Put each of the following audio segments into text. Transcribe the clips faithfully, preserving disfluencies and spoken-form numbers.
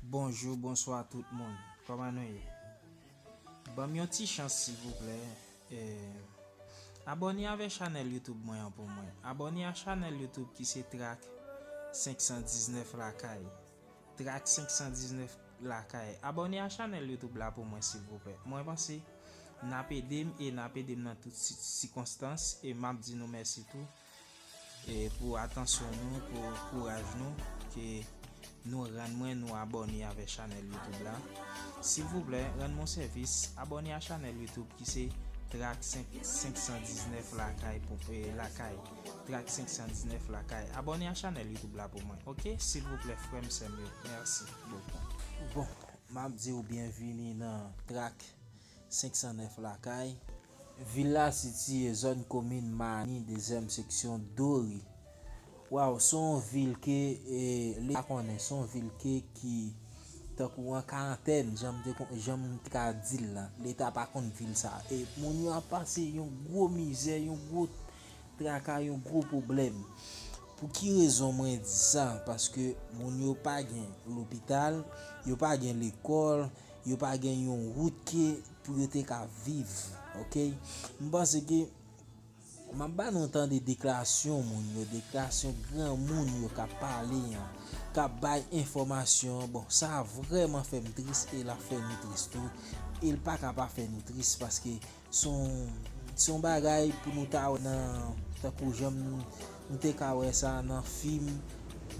Bonjou, bonswa tout moun. Kòman nou ye? Ban m yon ti chans, silvouplè. Eh, abòne avè chanèl YouTube mwen an pou mwen. Abòne a chanèl YouTube ki se Track senk san diznèf Lakay. Track senk san diznèf Lakay. Abòne a chanèl YouTube la pou mwen, silvouplè. Mwen panse n ap ede m e n ap ede m nan tout si-, sikonstans. E m ap di nou mèsi tou. E pou atansyon nou, pou kouraj nou, ke nou rann mwen, nou abòne avè chanèl YouTube la. Silvouplè, rann mwen sèvis, abòne a chanèl YouTube ki se Track senk, senk san diznèf Lakay pou, eh, Lakay. Track senk san diznèf Lakay. Abòne a chanèl YouTube la pou mwen, oke? Silvouplè, frè m, sè m yo. Mèsi bokou. Bon, m ap di w byenvini nan Track senk san nèf Lakay. Vil la sitiye zòn komin Mani, dezyèm seksyon Dori. Waw, se yon vil ke, eh, Leta konnen, se yon vil ke ki tankou an karantèn, jan m te kon-, jan m te ka di l la. Leta pa konn vil sa. E moun yo ap pase yon gwo mizè, yon gwo traka, yon gwo pwoblèm. Pou ki rezon mwen di sa? Paske moun yo pa gen lopital, yo pa gen lekòl, yo pa gen yon wout ke pou yo te ka viv, oke? M panse ke m ap ba nou tande deklarasyon moun yo, deklarasyon granmoun yo k ap pale an, k ap bay enfòmasyon an. Bon, sa vrèman fè m tris e l ap fè nou tris tou. E l pa ka pa fè nou tris paske se yon, se yon bagay pou nou ta wè nan, tankou jan m, nou te ka wè sa nan fim,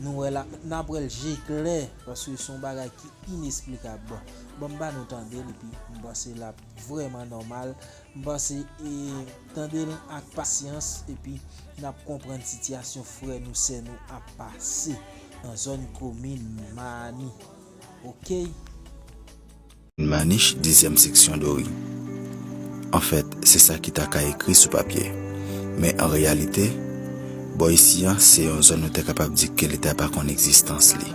nou wè la, n ap wè l je klè, paske se yon bagay ki inesplikab. Bon, ban m ba nou tande l, epi m panse l ap vrèman nòmal. M panse, e, tande l ak pasyans, epi n ap konprann sitiyasyon frè nou, sè nou ap pase nan zòn komin Mani. Oke? Manich, dizyèm seksyon Dori. Anfèt, se sa ki ta ka ekri sou papye. Men an reyalite, bò isi an, se yon zòn nou ta kapab di ke Leta pa konn egzistans li.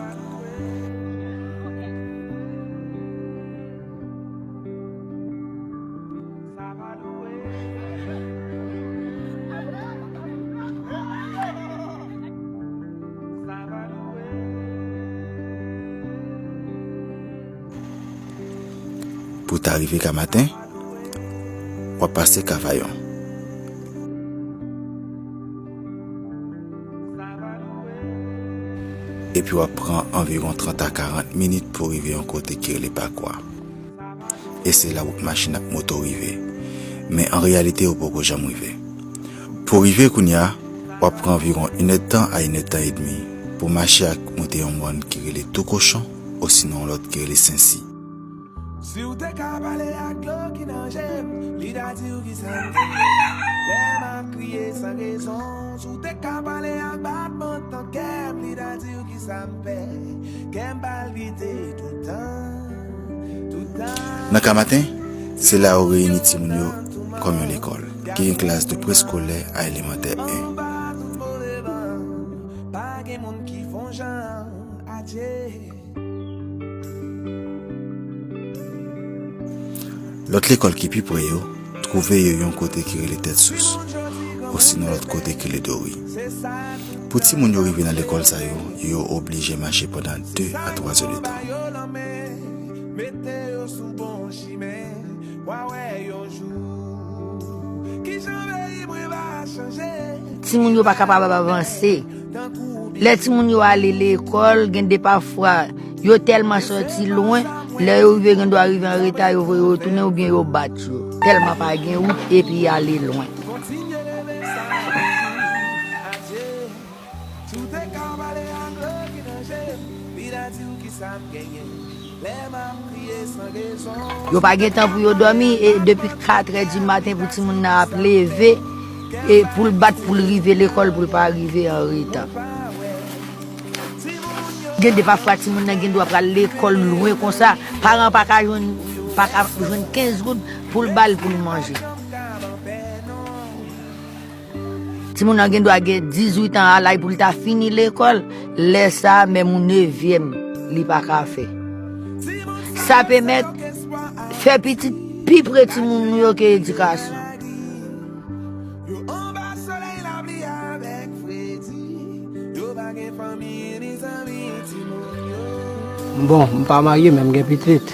Pou w ta rive Kamaten, w ap pase Kavayon. Epi w ap pran anviwon trant a karant minit pou w rive yon kote ki rele Pakwa. E se la wout machin ak moto rive. Men an reyalite, ou poko janm rive. Pou w rive kounye a, w ap pran anviwon inèdtan a inèdtan edmi pou w mache ak monte yon mòn ki rele Tou Kochon, osinon yon lòt ki rele Sensi. Si w te ka pale ak dlo ki nan je m, li ta di w kisa m te ye. Lè m ap kriye san rezon, si w te ka pale ak batman tan kè m, li ta di w kisa m pè. Kè m palpite toutan, toutan. Nan Kamaten, se la yo reyini timoun yo kòm yon lekòl, ki gen klas de preskolè a elemantè en. Anba tout move van, pa gen moun ki fè yon jan, adye. Lòt lekòl ki pi pre yo, twouve yo yon kote ki rele Tèt Sous, osinon lòt kote ki rele Dori. Pou timoun yo rive nan lekòl sa yo, yo oblije mache pandan de a twa zè de tan. Timoun yo pa kapab avanse. Lè timoun yo ale lekòl, gen de pafwa, yo tèlman sòti lwen, lè yo rive, gen dwa rive an reta, yo voye yo tounen oubyen yo bat yo. Tèlman pa gen wout epi y ale lwen. Yo pa gen tan pou yo dòmi, e depi katrè di maten pou timoun nan ap leve, e pou l bat pou l rive lekòl, pou l pa rive an reta. Gen de pafwa timoun nan gen dwa pral lekòl lwen konsa, paran pa ka jwenn, pa ka jwenn kenz goud pou l ba l pou l manje. Timoun nan gen dwa gen dizuit an a laj pou l ta fini lekòl, lè sa a menm yon nevyèm li pa ka fè. Sa pèmèt fè pitit pi pre timoun nou yo ke edikasyon. Yo anba solèy lapli avèk fredi, yo pa gen fanmi ni zanmi timoun yo. Bon, m pa marye, men m gen pitit.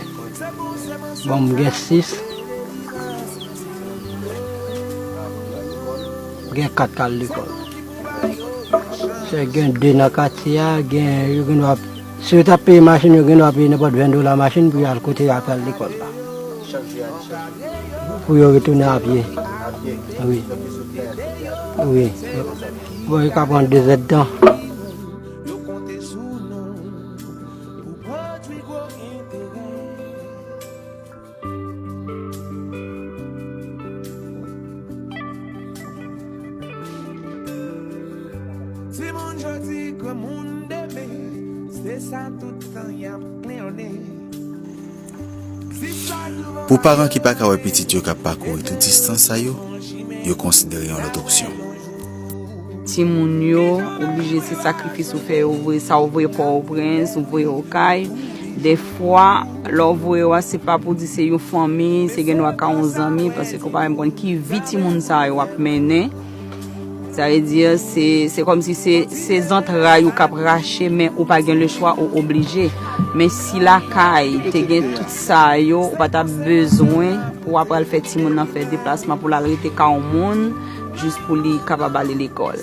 Bon, m gen sis. M gen kat k al lekòl. Se gen de nan katye a, gen, yo gen dwa, si yo t ap peye machin, yo gen dwa peye nenpòt ven dola machin pou y al kote y ap al lekòl la. Pou yo retounen a pye. Wi. Wi. Bon, e ka pran de zèdtan. Yo konte sou nou pou pwodui gwo enterè. Timoun jodi, granmoun demen, se sa tout tan y ap klewonnen. Pou paran ki pa ka wè pitit yo k ap pakouri tout distans sa yo, yo konsidere yon lòt opsyon. Timoun yo oblije se sakrifis ou fè yo voye, sa ou voye Pòtoprens, ou voye Okay. Defwa, lè ou voye yo a, se pa pou di se yon fanmi, se gen dwa ka yon zanmi, paske ou pa menm konn ki vi timoun sa yo ap mennen. Sa vle di, se, se kòmsi se, se zantray ou k ap rache, men ou pa gen lechwa, ou oblije. Men si lakay te gen tout sa yo, ou pa t ap bezwen pou w ap pral fè timoun nan fè deplasman pou l al rete ka yon moun, jis pou li kapab ale lekòl.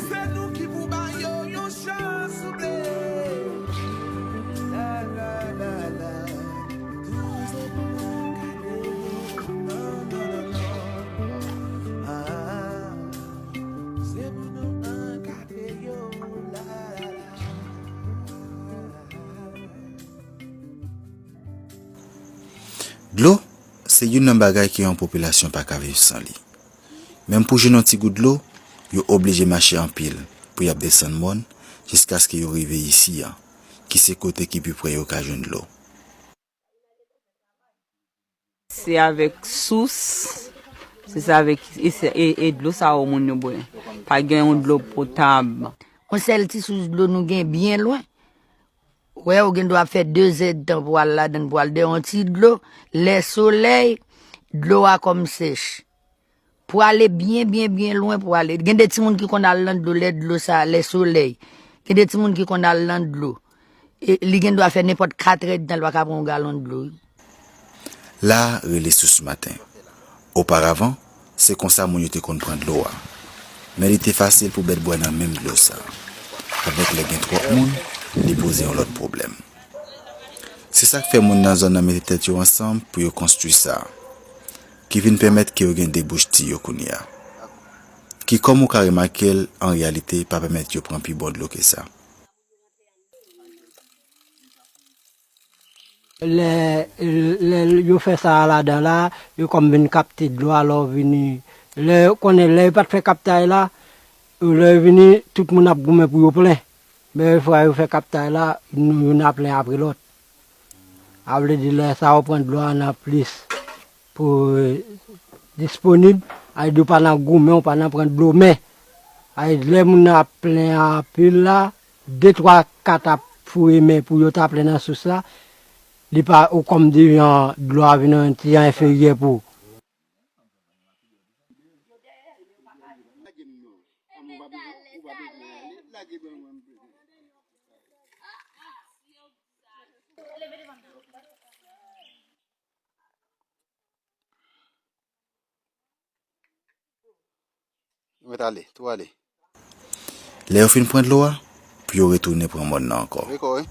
Dlo se youn nan bagay ke yon popilasyon pa ka viv san li. Menm pou jwenn yon ti gout dlo, yo oblije mache anpil pou y ap desann mòn jiskaske yo rive isi a, ki se kote ki pi pre yo ka jwenn dlo. Se avèk sous, se sa avèk, e, se, e, e dlo sa yo moun yo bwè. Pa gen yon dlo potab. Yon sèl ti sous dlo nou gen byen lwen. Wè, ou gen dwa fè de zèdtan pou al ladan l, pou al dèyè yon ti dlo. Lè solèy, dlo a kòm sèch. Pou ale byen, byen, byen lwen pou ale. Gen de timoun ki konn al nan dlo lè dlo sa, lè solèy. Gen de timoun ki konn al nan dlo. E, li gen dwa fè nenpòt katrèdtan, li pa ka pran yon galon dlo. La a rele sous maten. Oparavan, se konsa moun yo te konn pran dlo a. Men li te fasil pou bèt bwè nan menm dlo sa. Avèk lè gen twòp moun, li poze yon lòt pwoblèm. Se sa k fè moun nan zòn nan mete tèt yo ansanm pou yo konstwi sa, ki vin pèmèt ke yo gen de bouch ti yo kounye a. Ki, kòm ou ka remake l, an reyalite, pa pèmèt yo pran pi bon dlo ke sa. Lè, lè yo fè sa a ladan la, yo kòm vin kapte dlo a lè w vini. Lè, konnen lè yo pa t fè kaptay la, lè yo vini, tout moun ap goumen pou yo plen. Men fwa yo fè kaptay la, nou youn ap plen apre lòt. A vle di lè sa yo pran dlo a nan plis pou, eh, disponib, a di w pa nan goumen, w pa nan pran dlo men. A di lè moun nan ap plen anpil la, de twa kat ap foure men pou yo ta plen nan sous la, li pa ou kòm di jan dlo a vin yon ti jan enferyè pou ou. Mèt ale, tou ale. Lè yo fin pran dlo a, pou yo retounen pran mòn nan ankò. Rekò, wi.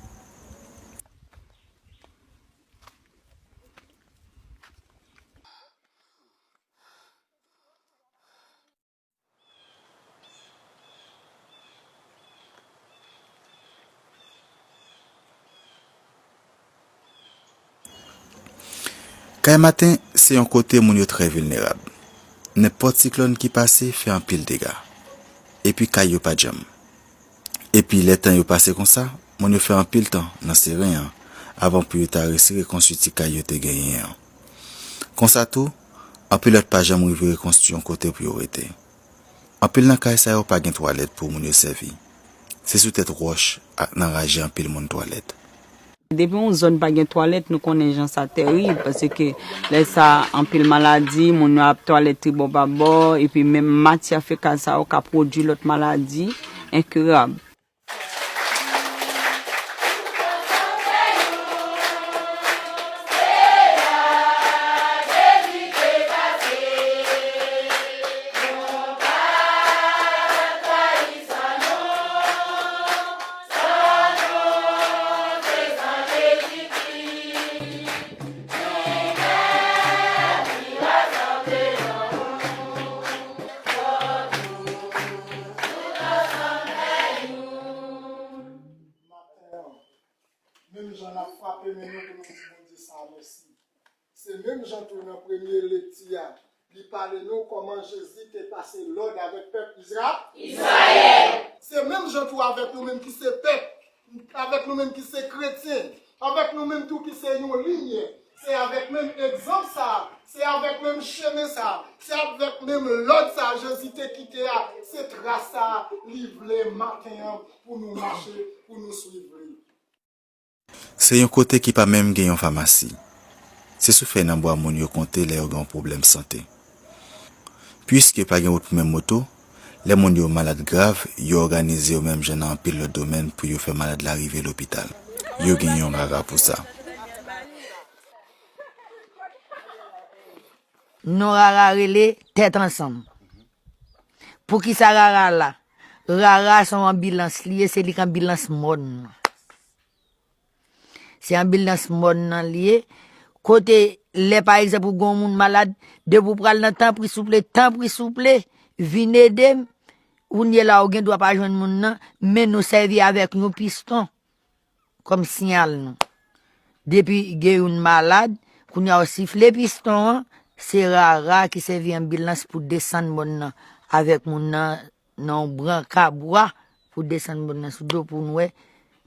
Kay Maten se yon kote moun yo trè vilnerab. Nenpòt siklòn ki pase fè anpil dega. Epi kay yo pa djanm. Epi lè tan yo pase konsa, moun yo fè anpil tan nan seren an avan pou yo ta resi rekonstwi ti kay yo te genyen an. Konsa tou, anpil lòt pa janm rive rekonstwi yon kote pou yo rete. Anpil nan kay sa yo pa gen twalèt pou moun yo sèvi. Se sou tèt wòch ak nan raje anpil moun twalèt. Depi yon zòn pa gen twalèt, nou konnen jan sa tèrib, paske lè sa anpil maladi, moun yo ap twalèt tribò pa bò, epi menm matyè fekal sa yo ka pwodui lòt maladi enkirab. Jan n ap frape men nou pou nou di Bondye sa a mèsi. Se menm jan tou nan premye lekti a, li pale nou kòman Jezi te pase lòd avèk pèp Izra-, Izrayèl. Se menm jan tou avèk nou menm ki se pèp, avèk nou menm ki se kretyen, avèk nou menm tou ki se yon limyè. Se avèk menm egzanp sa a, se avèk menm chemen sa a, se avèk menm lòd sa a Jezi te kite a, se tras sa a li vle maten an pou nou mache, pou nou swiv li. Se yon kote ki pa menm gen yon famasi. Se sou fèy nan bwa moun yo konte lè yo gen yon pwoblèm sante. Piske pa gen wout pou menm moto, lè moun yo malad grav, yo òganize yo menm jan nan anpil lòt domèn pou yo fè malad la rive lopital. Yo gen yon rara pou sa. Non rara rele tèt ansanm. Poukisa rara la? Rara se yon anbilans li ye, se li k anbilans mòn nan. Se anbilans mòn nan li ye. Kote, lè pa egzanp ou gen yon moun malad, depi w pral nan tanpri souple, tanpri souple, vin ede m. Kounye la ou gen dwa pa jwenn moun nan, men nou sèvi avèk yon piston kòm siyal nou. Depi gen youn malad, kounye a w sifle piston an, se rara ki sèvi anbilans pou desann mòn nan avèk moun nan nan yon branka bwa pou desann moun nan sou do pou n wè,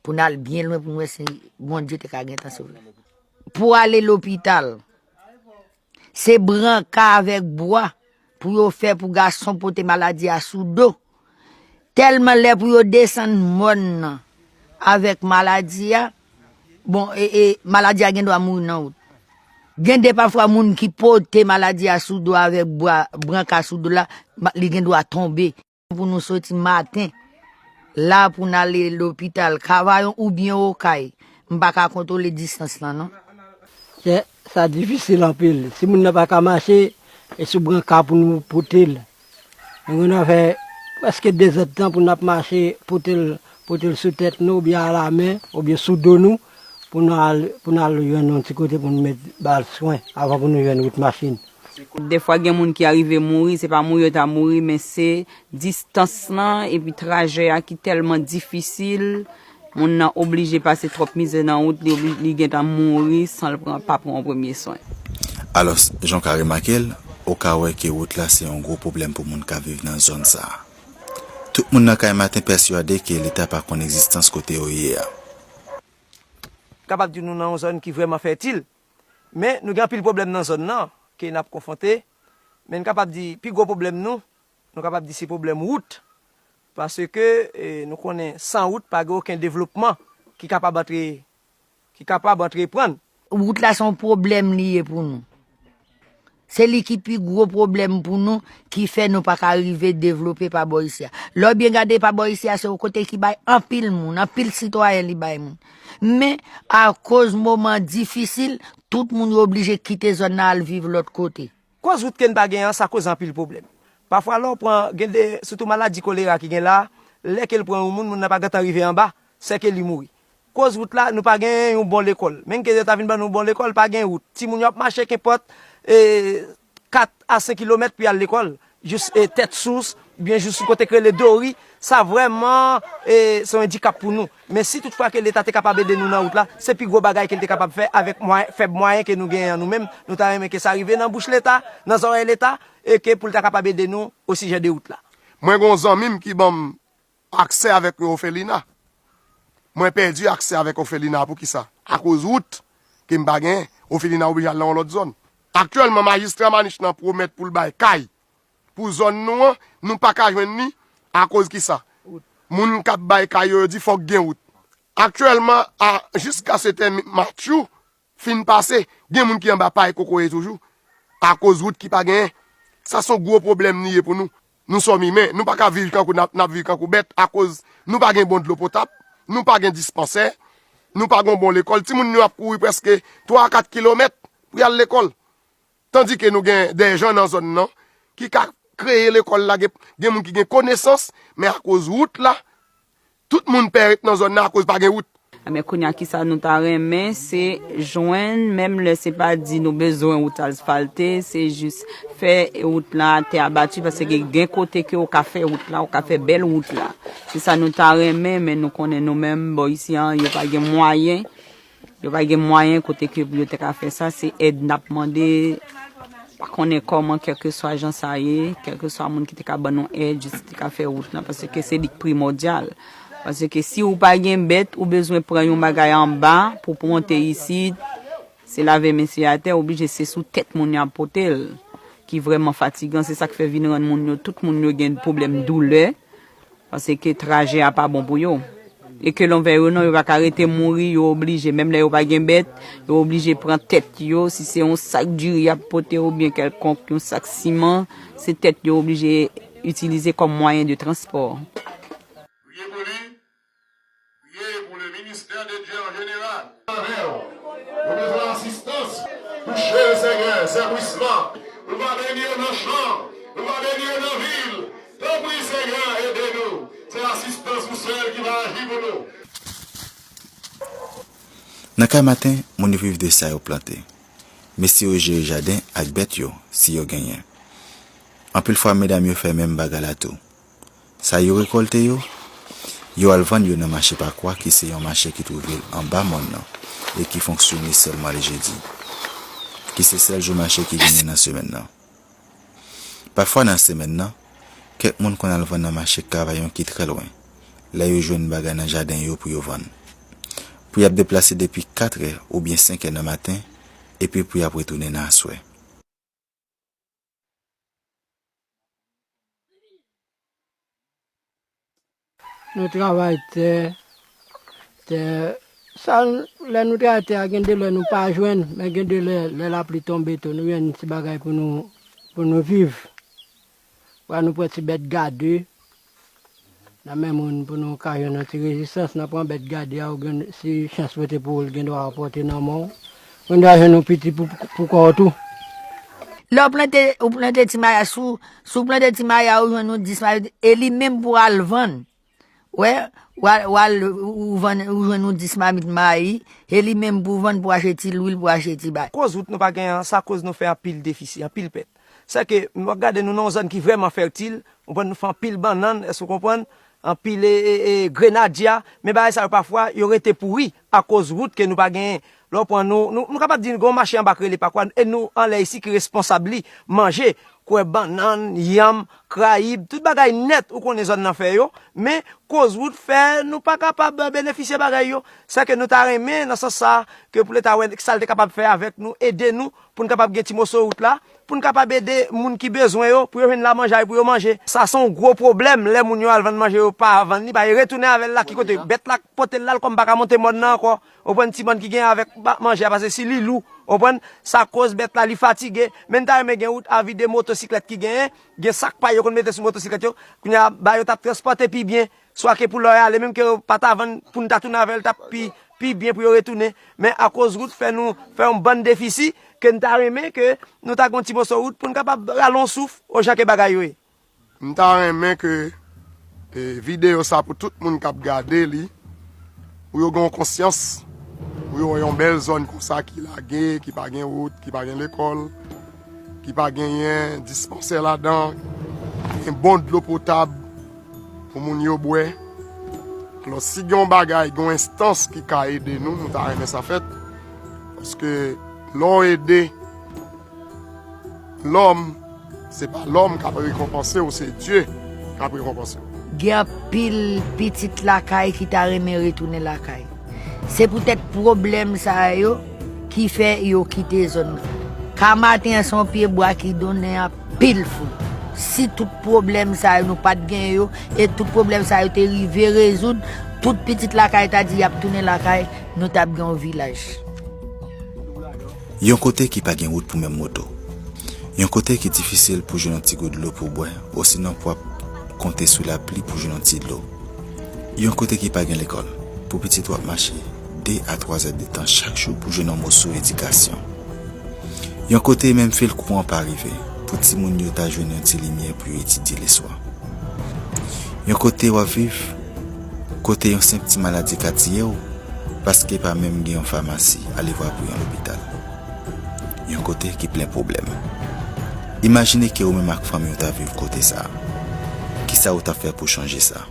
pou n al byen lwen pou n wè si Bondye te ka gentan sove. Pou ale lopital, se branka avèk bwa pou yo fè pou gason pote maladi a sou do. Tèlman lè pou yo desann mòn nan avèk maladi a, bon, e, e, maladi a gen dwa mouri nan wout. Gen de pafwa moun ki pote maladi a sou do avèk bwa, branka sou do la, ma- li gen dwa tonbe. Pou nou soti maten la pou n ale lopital Kavayon oubyen Okay, m pa ka kontwole distans lan non. Chè, sa difisil anpil. Si moun nan pa ka mache, e sou branka pou nou pote l. Nou konn ap fè prèske dezèdtan pou n ap mache, pote l, pote l sou tèt nou, oubyen alamen, oubyen sou do nou, pou n al, pou n al jwenn yon ti kote pou n met ba l swen, avan pou nou jwenn wout machin. Dèfwa gen moun ki arive mouri, se pa mouri yo ta mouri, men se distans lan, epi trajè a ki tèlman difisil, moun nan oblije pase twòp mizè nan wout, li obli- li gentan mouri san l pran, pa pran yon premye swen. Alòs, jan w ka remake l, ou ka wè ke wout la se yon gwo pwoblèm pou moun k ap viv nan zòn sa a. Tout moun nan Kay Maten pèswade ke Leta pa konn egzistans kote yo ye a. Kapab di nou nan yon zòn ki vrèman fètil, men nou gen anpil pwoblèm nan zòn nan ke n ap konfwonte, men n kapab di pi gwo pwoblèm nou, nou kapab di se pwoblèm wout, paske, e, nou konnen san wout pa gen okenn devlopman ki kapab antre, ki kapab antreprann. Wout la se yon pwoblèm li ye pou nou. Se li ki pi gwo pwoblèm pou nou, ki fè nou pa ka rive devlope pa bò isi a. Lè w byen gade pa bò isi a, se yon kote ki bay anpil moun, anpil sitwayen li bay moun. Men, akoz moman difisil, tout moun yo oblije kite zòn nan al viv lòt kote. Koz wout ke n pa gen an, sa koz anpil pwoblèm. Pafwa, lè w pran, gen de, sitou maladi kolera ki gen la, lè ke l pran yon moun, moun nan pa gentan rive anba, sèke li mouri. Koz wout la, nou pa gen yon bon lekòl. Menm ke yo ta vin ban nou bon lekòl, pa gen wout. Timoun yo ap mache kenpòt, e, kat a senk kilomèt pou y al lekòl. Jis, e, Tèt Sous, oubyen jis yon kote k rele Dori. Sa vrèman, e, se yon andikap pou nou. Men si toutfwa ke Leta te kapab ede nou nan wout la, se pi gwo bagay ke l te kapab fè avèk mwayen, fèb mwayen ke nou genyen an nou menm. Nou ta renmen ke sa rive nan bouch Leta, nan zòrèy Leta, e ke pou l ta kapab ede nou o sijè de wout la. Mwen gen yon zanmi m ki ban m aksè avèk yon òfelina. Mwen pèdi aksè avèk òfelina a. Poukisa? Akoz wout ke m pa genyen, òfelina oblije al nan yon lòt zòn. Aktyèlman, majistra Maniche nan pwomèt pou l bay kay pou zòn nou an, nou pa ka jwenn li. Akoz kisa? Moun k ap bay kay yo, yo di fòk gen wout. Aktyèlman, a, jiskaske tèm Matchou fin pase, gen moun ki anba pay kokoye toujou, akoz wout ki pa genyen. Sa se yon gwo pwoblèm li ye pou nou. Nou se òm imen, nou pa ka viv kankou n ap, n ap viv kankou bèt, akoz nou pa gen bon dlo potab, nou pa gen dispansè, nou pa gen bon lekòl. Timoun yo ap kouri prèske twa a kat kilomèt pou y al lekòl. Tandike nou gen dè jan nan zòn nan ki ka kreye lekòl la, gen, gen moun ki gen konesans, men akoz wout la, tout moun pè ret nan zòn nan akoz pa gen wout. Ebyen, kounye a, kisa nou ta renmen, se jwenn, menm lè se pa di nou bezwen wout asfalte, se jis fè wout la atè abati, paske gen kote ke ou ka fè wout la, ou ka fè bèl wout la. Se sa nou ta renmen, men nou konnen nou menm, bò isi an, yo pa gen mwayen. Yo pa gen mwayen kote ke pou yo te ka fè sa, se èd n ap mande, pa konnen kòman, kèlkeswa jan sa ye, kèlkeswa moun ki te ka ban nou èd, jis te ka fè wout lan, paske se li k primòdyal. Paske si ou pa gen bèt, ou bezwen pran yon bagay anba pou, pou monte isit, se lave men se atè, oblije se sou tèt moun y ap pote l, ki vrèman fatigan, se sa k fè vin rann moun yo, tout moun yo gen pwoblèm doulè, paske trajè a pa bon pou yo. E ke lòt vè yo non, yo pa ka rete mouri, yo oblije, menm lè yo pa gen bèt, yo oblije pran tèt yo, si se yon sak diri y ap pote oubyen kèlkonk, yon sak siman, se tèt yo oblije itilize kòm mwayen de transpò. Priye pou li, priye pou le ministè de Dye an jeneral. Avè w, nou bezwen asistans. Touche, Senyè, sèvisman. Nou va beni yo nan chan, nou va beni yo nan vil. Tanpri, Senyè, ede nou. Se asistans ou sèl ki va aji pou nou. Nan kay maten, moun yo viv de sa yo plante. Mesye yo jere jaden ak bèt yo, si yo genyen. Anpil fwa, medam yo fè menm bagay la tou. Sa yo rekòlte yo, yo al vann yo nan mache Pakwa, ki se yon mache ki twouve l anba mòn nan e ki fonksyone sèlman lejedi, ki se sèl jou mache ki genyen nan semèn nan. Pafwa nan semèn nan, kèk moun konn al vann nan mache Kavayon ki trè lwen, lè yo jwenn bagay nan jaden yo pou yo vann. Pou y ap deplase depi katrè oubyen senkè nan maten, epi pou y ap retounen nan aswè. Nou travay tè, tè, sa, lè nou travay tè a, gen de lè nou pa jwenn, men gen de lè, lè lapli tonbe tou, nou jwenn ti bagay pou nou, pou nou viv. Pwa nou pran ti bèt gade, nan men moun pou nou ka jwenn yon ti rezistans, nan pran bèt gade a, ou gen, si chans pote pou ou, l gen dwa pote nan men w. Ou gen dwa jwenn yon piti pou, pou kò w tou. Lè w plante, ou plante ti maya, si w, si w plante ti maya, ou jwenn yon dis maya, e li menm pou w al vann. Wè, w al, w al, ou vann, ou jwenn yon dis mamit mayi, e li menm pou w vann, pou w achte ti lwil, pou w achte ti bagay. Koz wout nou pa gen an, sa koz nou fè anpil defisi, anpil pèt. Sèke, w ap gade nou nan yon zòn ki vrèman fètil, ou konprann, nou fè anpil bannann, èske w konprann? Anpil, e, e, e, grenadya, men bagay sa yo pafwa, yo rete pouri akoz wout ke nou pa genyen. Lè w pran nou, nou, nou kapab di gen yon mache anba k rele Pakwa, e nou anlè isi ki responsab li, manje, kwè bannann, yanm, krayib, tout bagay nèt ou konnen zòn nan fè yo, men koz wout fè nou pa kapab benefisye bagay yo. Sèke nou ta renmen, nan sans sa, ke pou Leta wè sa l te kapab fè avèk nou, ede nou, pou n kapab gen ti moso wout la, pou n kapab ede moun ki bezwen yo, pou yo jwenn la manjay pou yo manje. Sa se yon gwo pwoblèm, lè moun yo al vann manje yo pa vann li, pa yo retounen avè l la, ki kote bèt la pote l la, l kòm pa ka monte mòn nan ankò. Ou konprann, ti mòn ki gen avèk ba-, manje a, paske si li lou, ou konprann, sa koz bèt la, li fatige. Men n ta renmen gen wout a vide motosiklèt ki genyen, gen sak pay yo konn mete sou motosiklèt yo, kounye a, ba yo t ap transpòte pi byen. Swa ke pou lè yo ale, menm ke yo pa ta vann, pou n ta tounen avè l, t ap pi, pi byen pou yo retounen. Men akoz wout fè nou fè yon bann defisi, ke n ta renmen ke nou ta gen yon ti moso wout pou n kapab rale yon souf, o jan ke bagay yo ye. M ta renmen ke, e, videyo sa pou tout moun k ap gade li, pou yo gen yon konsyans, pou yo wè yon bèl zòn konsa ki lage, ki pa gen wout, ki pa gen lekòl, ki pa genyen dispansè ladan, gen bon dlo potab pou moun yo bwè. Alò, si gen yon bagay, gen yon enstans ki ka ede nou, nou ta renmen sa fèt. Paske lè w ede lòm, se pa lòm k ap rekonpanse w, se Dye k ap rekonpanse w. Gen anpil pitit lakay ki ta renmen retounen lakay. Se poutèt pwoblèm sa yo ki fè yo kite zòn nan. Ka maten an se yon pye bwa ki donnen anpil fou. Si tout pwoblèm sa yo nou pa t gen yo, e tout pwoblèm sa yo te rive rezoud, tout pitit lakay ta di y ap tounen lakay, nou t ap gen yon vilaj. Yon kote ki pa gen wout pou menm moto. Yon kote ki difisil pou jwenn yon ti gout dlo pou w bwè, osinon pou w ap konte sou lapli pou jwenn yon ti dlo. Yon kote ki pa gen lekòl, pou pitit ou ap mache de a twa zè de tan chak jou pou jwenn yon moso edikasyon. Yon kote menm fil kouran pa rive, pou timoun yo ta jwenn yon ti limyè pou yo etidye leswa. Yon kote w ap viv, kote yon senp ti maladi ka tiye w, paske pa menm gen yon famasi, alevwa pou yon lopital. Yon kote ki plen pwoblèm. Imajine ke ou menm ak fanmi w ta viv kote sa a. Kisa ou t ap fè pou chanje sa?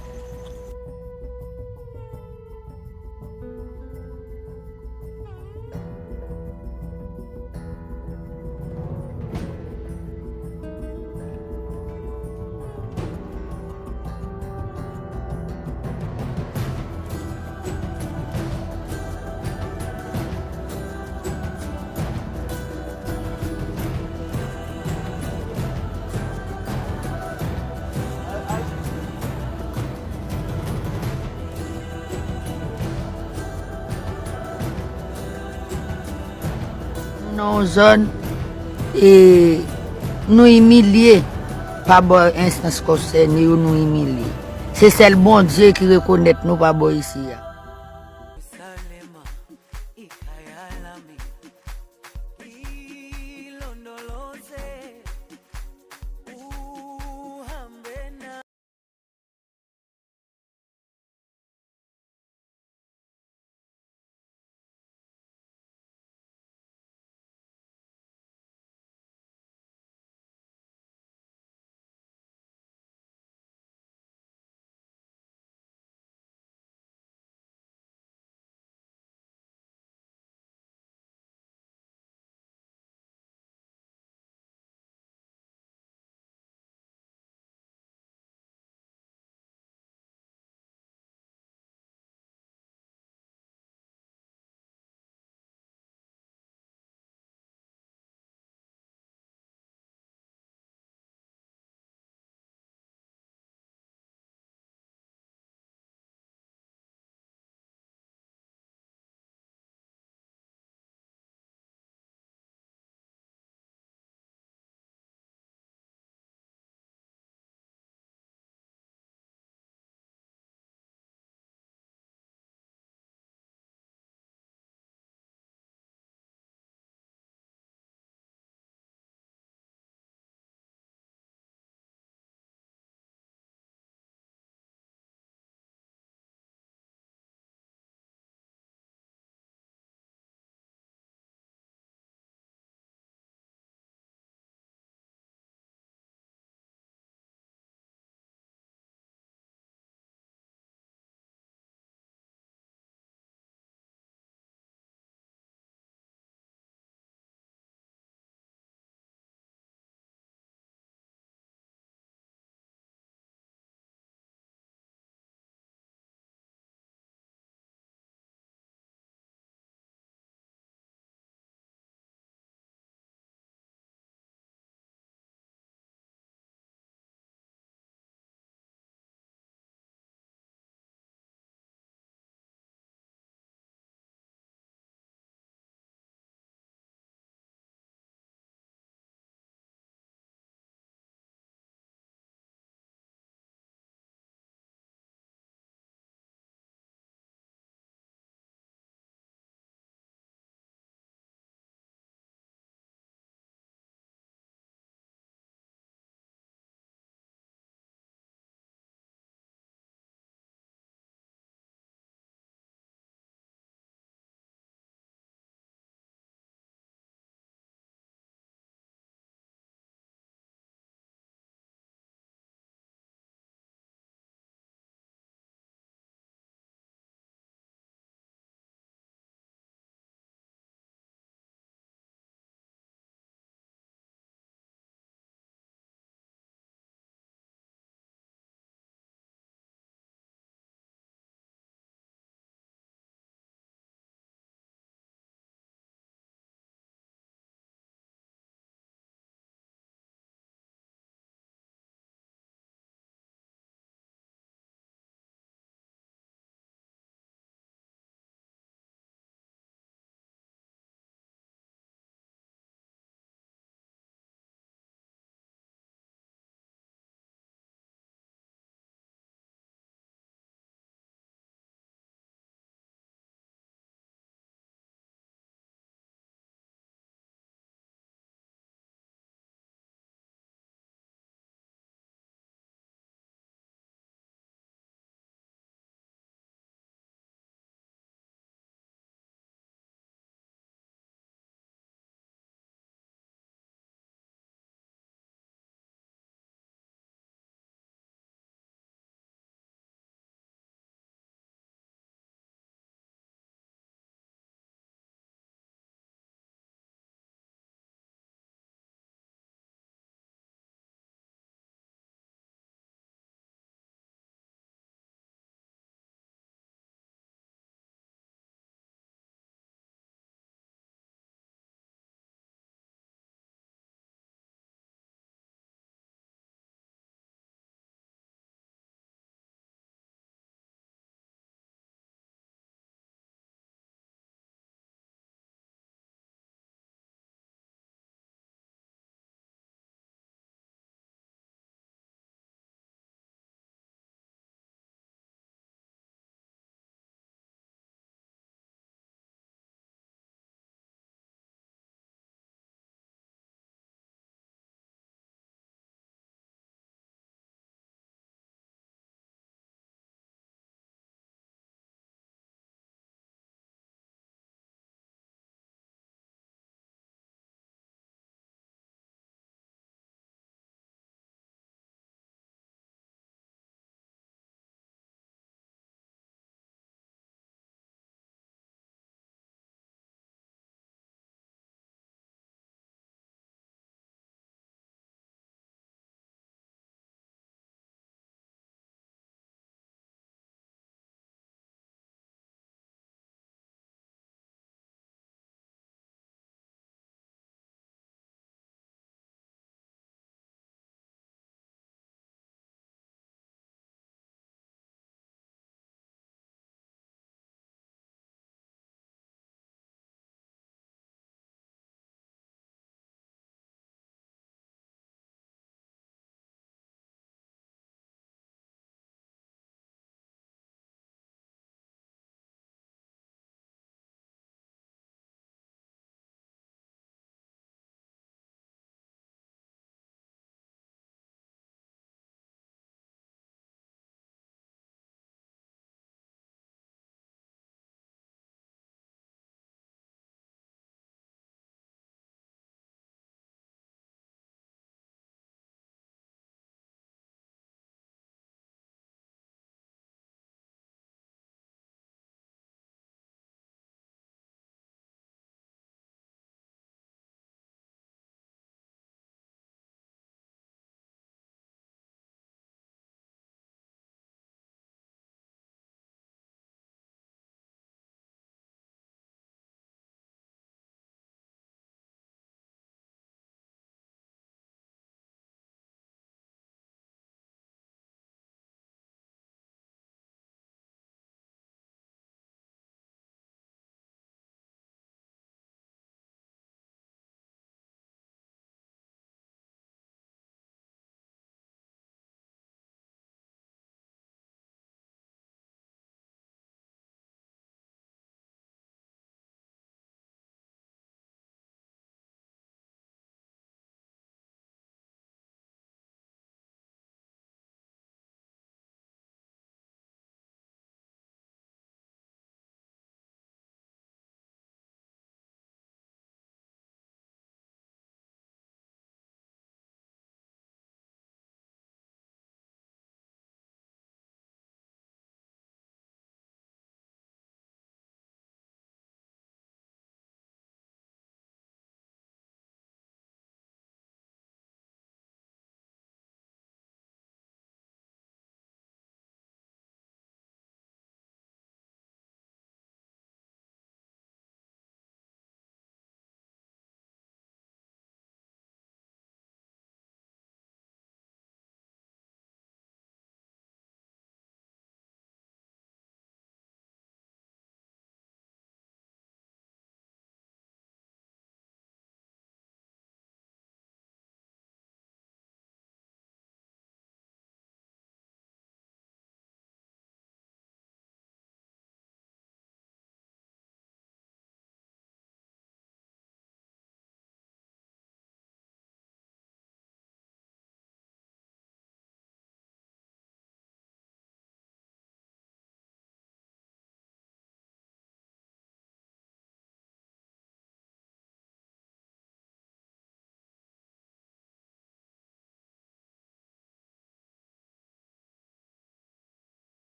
Nan yon zòn, e, nou imilye pa bò enstans konsène yo, nou imilye. Se sèl Bondye ki rekonèt nou pa bò isi a.